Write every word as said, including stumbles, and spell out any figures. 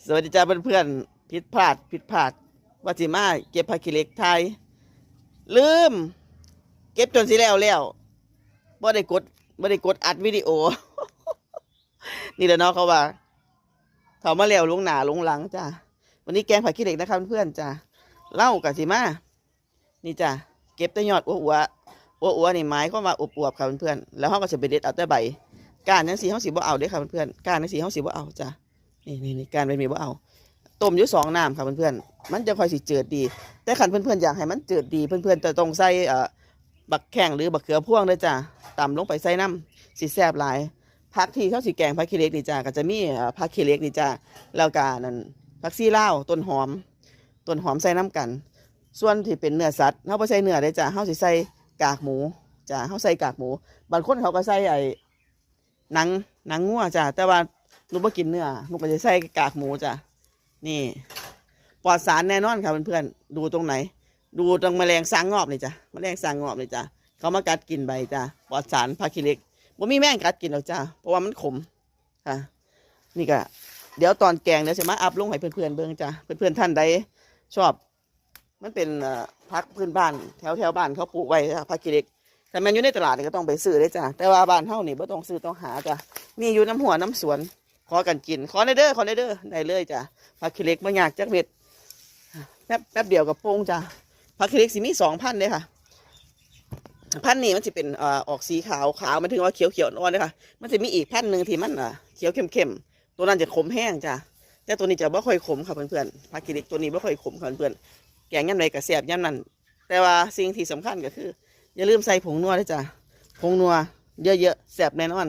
สวัสดีจ้าเพื่อนๆ ผิดพลาด ผิดพลาด ว่าสิมาเก็บผักขี้เหล็กถ่าย ลืม เก็บจนสิแล้วแล้ว บ่ได้กด บ่ได้กดอัดวิดีโอ นี่แหละเนาะเขาว่า เขามาแล้วหลงหน้าหลงหลังจ้า วันนี้แกงผักขี้เหล็กนะคะเพื่อนๆจ้า เล่ากะสิมา นี่จ้า เก็บแต่ยอดอัวอัวอัวอัวๆนี่หมายความว่าอวบๆค่ะเพื่อนๆ แล้วเขาก็จะไปเด็ดเอาแต่ใบ ก้านจังซี่เขาสิบ่เอาเด้อค่ะเพื่อนๆ ก้านจังซี่เขาสิบ่เอาจ้า นี่นี่นี่ก้านเป็นมีบ่เอา ต้มอยู่สองน้ำค่ะเพื่อนๆ มันจะค่อยสิเจิดดี แต่คันเพื่อนๆอยากให้มันเจิดดี เพื่อนๆจะต้องใส่เอ่อบักแข้งหรือบักเขือพวงเด้อจ้า ตำลงไปใส่น้ำ สิแซ่บหลาย ผักที่เขาสิแกงผักขี้เหล็กนี่จ้า ก็จะมีเอ่อผักขี้เหล็กนี่จ้า แล้วก็นั่นผักชีลาว ต้นหอม ต้นหอมใส่น้ำกัน ส่วนที่เป็นเนื้อสัตว์ เขาบ่ใส่เนื้อเด้อจ้า เขาสิใส่กากหมูจ้า เขาใส่กากหมู บางคนเขาก็ใส่ไอ้ หนัง หนังงัวจ้ะ แต่ว่าหนูบ่กินเนื้อ หนูก็จะใส่กากหมูจ้ะ นี่ ปลอดสารแน่นอนค่ะเพื่อนๆ ดูตรงไหน ดูตรงแมลงสร้างงอบนี่จ้ะ แมลงสร้างงอบนี่จ้ะ เขามากัดกินใบจ้ะ ปลอดสาร ผักขี้เหล็ก บ่มีแมงกัดกินหรอกจ้ะ เพราะว่ามันขม ค่ะ นี่ก็ เดี๋ยวตอนแกงเดี๋ยวสิมาอัพลงให้เพื่อนๆเบิ่งจ้ะ เพื่อนๆท่านใดชอบ มันเป็นเอ่อผักพื้นบ้าน แถวแถวบ้านเขาปลูกไว้จ้ะ ผักขี้เหล็ก แต่แม่นอยู่ในตลาดนี่ก็ต้องไปซื้อเด้อจ้ะ แต่ว่าบ้านเฮานี่บ่ต้องซื้อต้องหาจ้ะ มีอยู่น้ำหัวน้ำสวน ขอกันกิน ขอแหน่เด้อ ขอแหน่เด้อ ได้เลยจ้ะ ผักขี้เหล็กบ่ยากจักเม็ด แป๊บ แป๊บเดียวก็ปรุงจ้ะ ผักขี้เหล็กสิมีสองพันธุ์เด้อค่ะ พันธุ์นี้มันสิเป็นเอ่อออกสีขาว ขาวหมายถึงว่าเขียวเขียวอ่อนๆเด้อค่ะ มันสิมีอีกพันธุ์หนึ่งที่มันเอ่อเขียวเข้มๆ ตัวนั้นจะขมแฮงจ้ะ แต่ตัวนี้จะบ่ค่อยขมค่ะเพื่อนๆ ผักขี้เหล็กตัวนี้บ่ค่อยขมค่ะเพื่อนๆ แกงยามใดก็แซ่บยามนั้น แต่ว่าสิ่งที่สำคัญก็คือ อย่าลืมใส่ผงนัวเด้อจ้ะ ผงนัวเยอะๆ แซ่บแน่นอน